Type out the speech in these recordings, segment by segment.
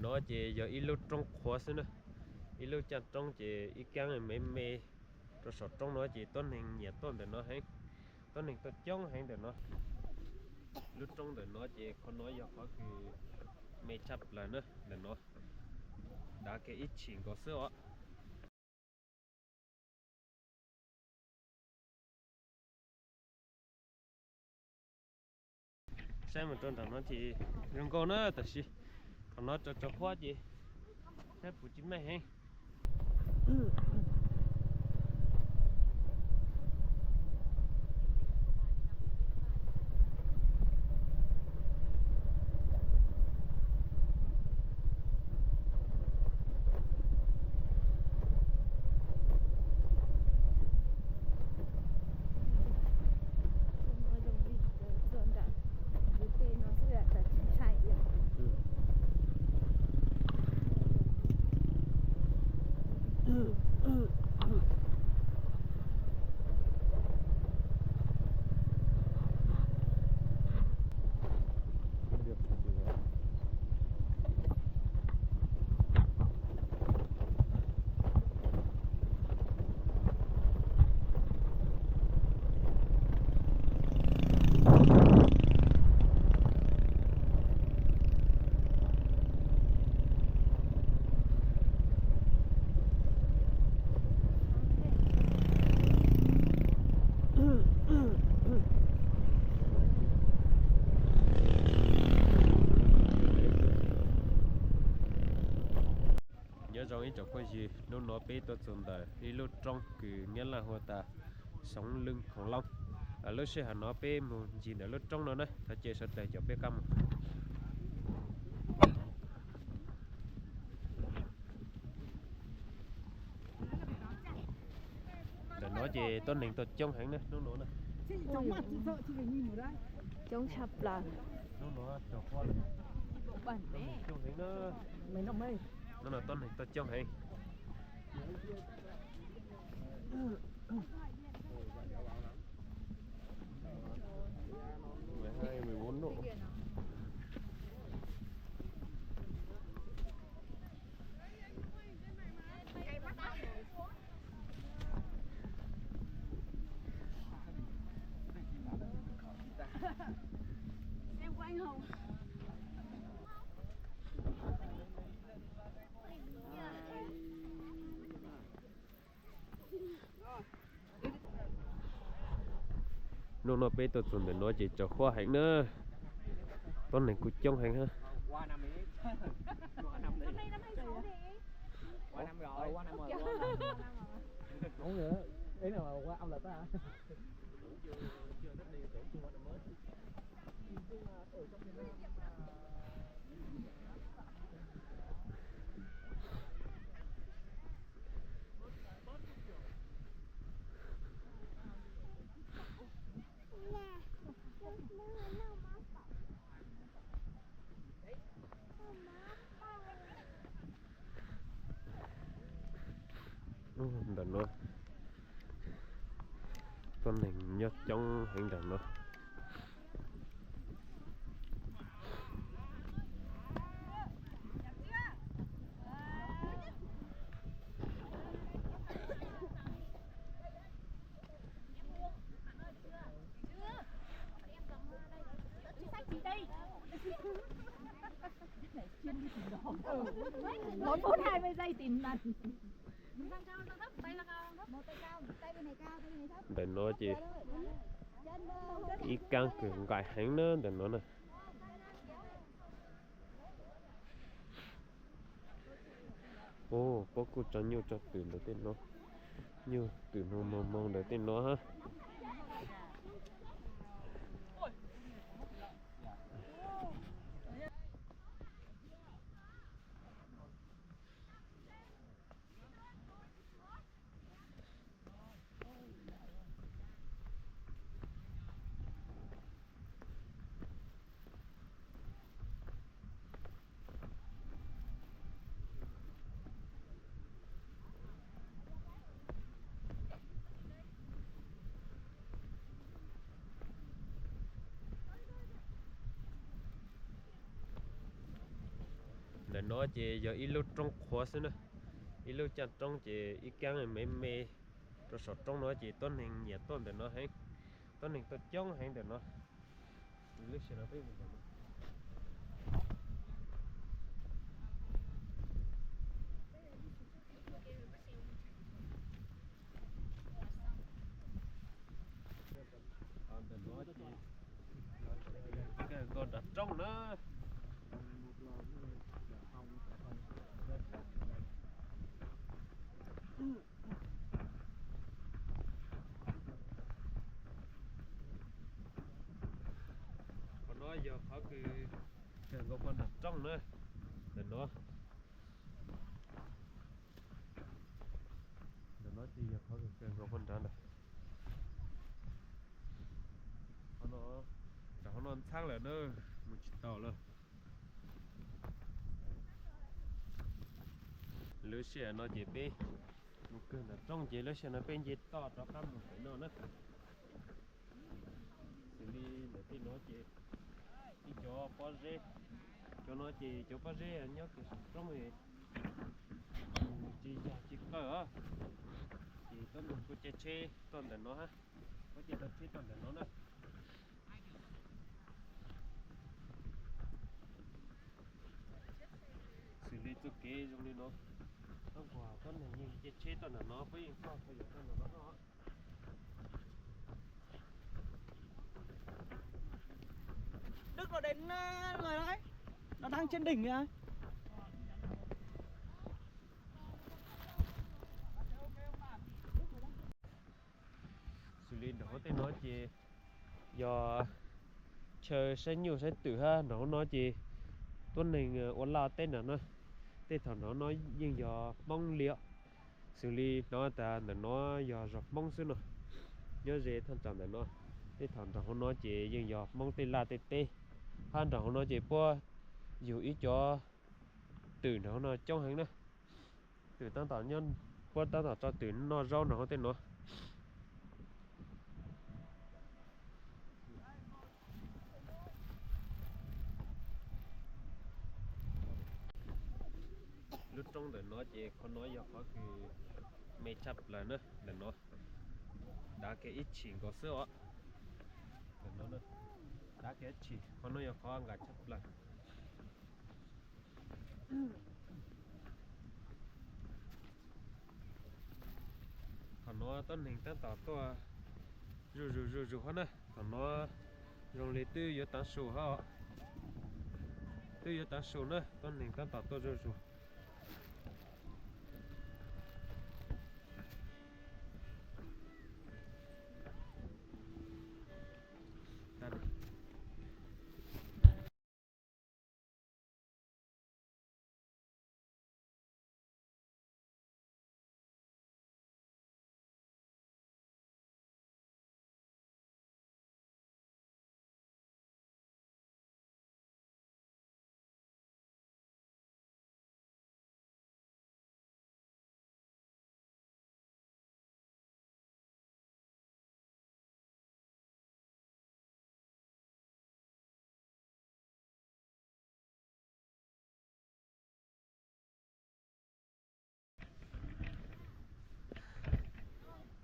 No ces yog ib lub roob qhuav xwb na, ib lub caj roob ces ib kaab me me rau saum roob no ces tuab neeg nyiam tuaj ntawm no heev, tuab neeg tuaj coob heev ntawm no. Lub roob ntawm no ces qhov no yog qhov kws me tshaj plaws na ntawm no, dav kiag ib chim nkaus xwb os. Saib mus rau nram no ces zoo nkauj na tab sis qhov no tsaus tsaus huab ces saib puas tsis meej heev. Nyob zoo ib tsoom phooj ywg, hnub no peb tuaj txug ntawm ib lub roob kws Nyab Laj hu tas Sống Lưng Khủng Long. Lub sij hawm no peb mus ncig ntawm lub roob no na, thov caw sawv daws caum peb qab mus. Ntawm no ces tuab neeg tuaj coob heev na hnub no na. Coob tshaj plaws. Hnub no coob heev na. Hnub no tuab neeg tuaj coob heev. Hnub no peb tuaj txug ntawm no ces tsaus huab heev na, tuab neeg kuj coob heev hab. Ntawm no tuab neeg nyob coob heev ntawm no. Ntawm no ces ib kaab kws nqaim heev na ntawm no na. Ub, puab kuj tso nyuj tso twm ntawm tej no, nyuj twm moog moog moog ntawm tej no hab. Ntawm no ces yog ib lub roob qhuav xwb na, ib lub caj roob ces ib kaab me me rau saum roob no ces tuab neeg nyiam tuaj ntawm no heev, tuab neeg tuaj coob heev ntawm no. Lub sij hawm no peb mus ntawm no. Ntawm no ces kawg nkaus nram roob na. Qhov no yog qhov kws kawg nkaus puag nram roob na. Ntawm no, ntawm no ces yog qhov kawg nkaus puag nrad ntawd. Qhov no, nram qhov no ntxhab lawm na, mus tsis taus lawm. Lub sij hawm no ces peb mus kawg nram roob ces lub sij hawm no peb nce toj rov qab mus pem no na. Xws li ntawm tej no ces ib cov pob zeb, cov no ces cov pob zeb nyob kawg saum roob tsis yog tsis qawj os. Ces tuab neeg kuj caij tsheb tuaj ntawm no, kuj caij tau tsheb tuaj ntawm no na. Xws li txoj kev zoo li no, tab nkuag tuab neeg yeej caij tsheb tuaj ntawm no, puab yeej coj tau yam tuaj ntawm no. Đức nó đến, ờ, rồi đấy. Nó đang trên đỉnh kìa. Xws li nram hauv tej no ces yog chaw saib nyuj saib twm hab, nram hauv no ces tuab neeg ua laj teb nram no. Tej thaum nram hauv no yeej yog Hmoob li os. Xws li hnov tas ntawm no yog zos Hmoob xwb no, nyob ze thaj tsam ntawm no. Tej thaum nram hauv no ces yeej yog Hmoob tej laj tej teb, hab nram hauv no ces puab yug ib cov twm nram hauv no coob heev na. Twm tab tom, puab tab tom tso twm noj zaub nram hauv tej no. Lub roob ntawm no ces qhov no yog qhov kws me tshaj plaws na, ntawm no dav kiag ib chim nkaus xwb os. Dav kiag ib chim, qhov no yog qhov nqaim tshaj plaws. Thaum no tuab neeg tab tom tuaj zuj zus zuj zus hab na, thaum no zoo li twb yuav taav su hab, twb yuav taav su na, tuab neeg tab tom tuaj zuj zus.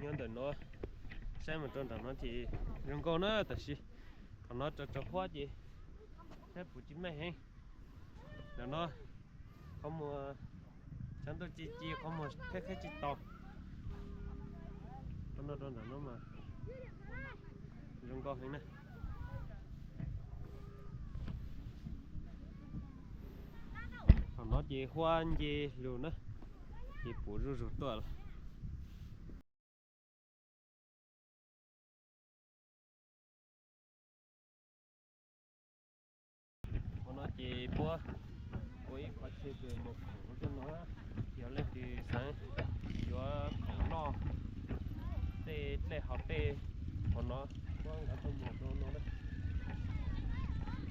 Nyob ntawm no, saib mus rau nram no ces zoo nkauj na, tab sis qhov no tsaus tsaus huab ces saib puas tsis meej heev. Ntawm no qhov muag, tshav ntuj ci ci qhov muag qhib qhib tsis tau. Qhov no rau ntawm no mas zoo nkauj heev na. Thaum no ces huab nce lug na, ces puv zuj zus tuaj lawm. Qhov no ces puab ua ib qhov chaw kws mus khoom tej no, yog leej twg xav yuav khoom noj, tej dlej haus tej, qhov no puab nqa tuaj mus rau no na.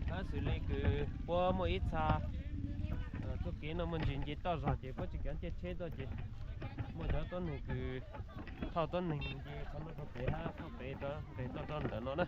Tab xws li kws puab muaj ib txha txuj kev no muaj ntsis nce toj zog ces puab tsis kav caij tsheb tuaj ces muaj cov tuab neeg kws thauj tuab neeg nce qhov no rau pem hab thauj pem rau nqes tuaj rau ntawm no na.